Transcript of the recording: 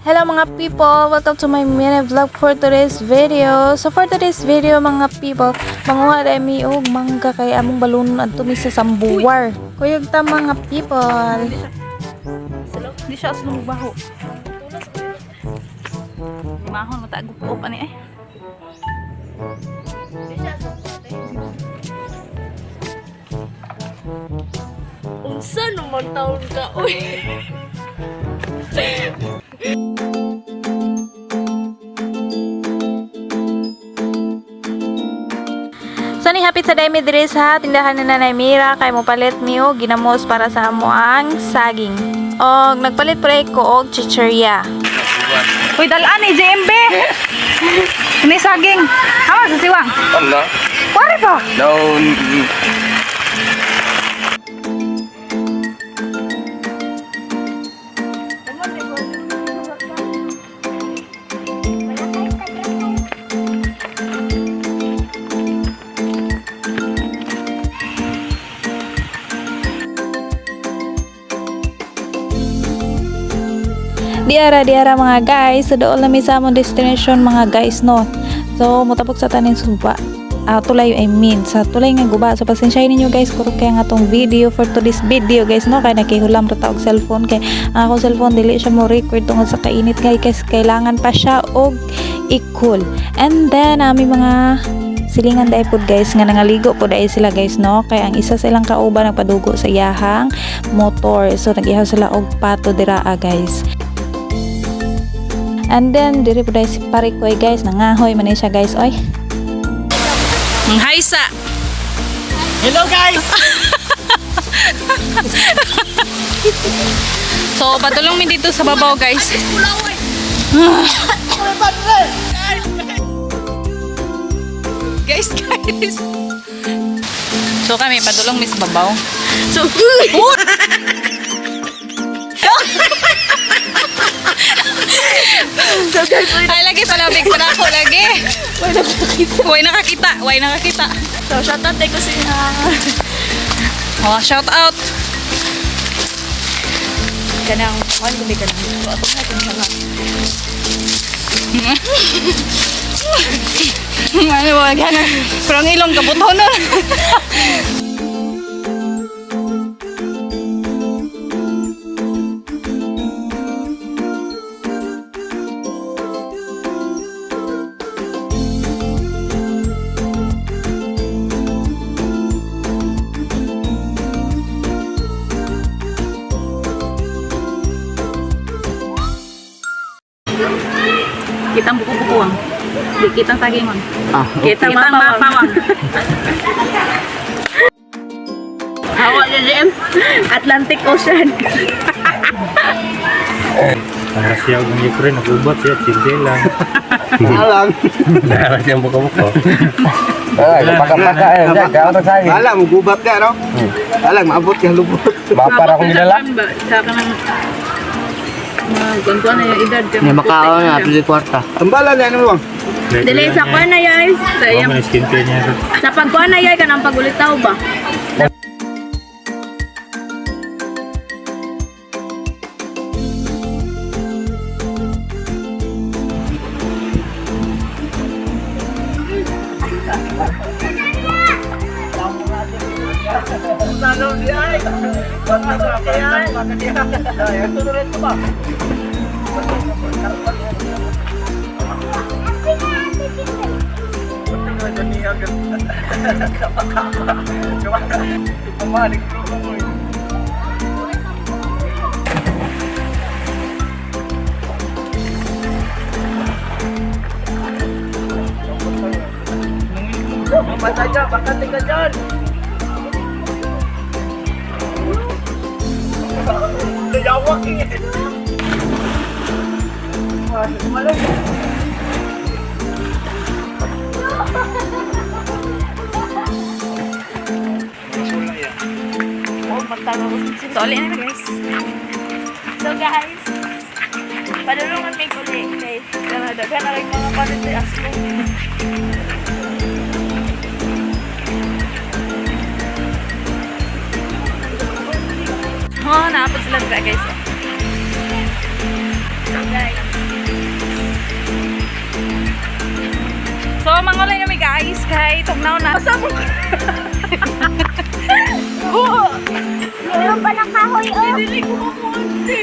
Hello, mga people! Welcome to my mini vlog for today's video. So for today's video, mga people, manguha dahil mi og mangga kay among balunon adto mi sa Sambuar. Kuyog ta, mga people. Di siya aslong baho. Mahon mata gupo pa ni eh. Unsa naman taon ka, uy? So ni happy sa mi diri sa tindahan ni Nanay Mira kay mopalit mi og ginamos para sa amoang saging. Og nagpalit pre ko og chichirya. Uy, dalaan ni JMB. Ini saging. Hawa sa siwang. Ano? Wari pa. No. Diara diara, mga guys, so doon lang mi sa among destination, mga guys, no. So mutapok sa taning suba. Ah, tulay, I mean, sa tulay nga guba. So pasensyahin ninyo, guys, kurog kay nga atong video for today's video, guys, no, kay nakihulam ra ta og cellphone kay ang akong cellphone dili siya mo record tungod sa kainit kay kasi kailangan pa siya og i-cool. And then ami mga silingan dai pod, guys, nga nangaligo po dai sila, guys, no, kay ang isa sa ilang kauban nagpadugo sa iyahang motor, so nag-ihaw sila og pato diraa, guys. And then diri po dai si Parikoy, guys, nangahoy man ni siya, guys, oy. Ang haysa. Hello, guys! So padulong mi dito sa babaw, guys. Guys, guys. So kami padulong mi sa babaw. So, so guys, uy, Ay lagi palabig pa na ako lagi. Way nakakita. Way nakakita, way nakakita. So, shout out ko siya. Oh, shout out. Kanang, kuhan ko kanang. So, ato na itong mga. Ano ba ganun? Pero ang ilong kabuto na. Kitang buko-buko ang. Di kitang saging ang. Ah, Kitang mapa wang. Hawa ni JM. Atlantic Ocean. Ang Russia ug Ukraine nagubat siya chile lang. Alang. Nara siyang buko-buko. Ah, kapaka-paka eh. Diyan, kaya ako saging. Alang, mugubat ka, no? Alang, maabot ka lubot. Mapara akong gilala. Sa kanang mga kwantuan na yung edad. May makaon na, pili kwarta. Tambala na, ano bang? Dili sa kuan na yay. Sa Wa iyang man skincare niya. sa pagkuan na yay kanang pagulitaw ba. So, uli na, guys. So guys, padulungan may uli kay kana daghan na rin mga palit ni Asko. Oh, naapod sila dira, guys. So guys, Mangulay na mi guys kay tugnaw na. Meron pa ng kahoy, oh. Dili ko makunti.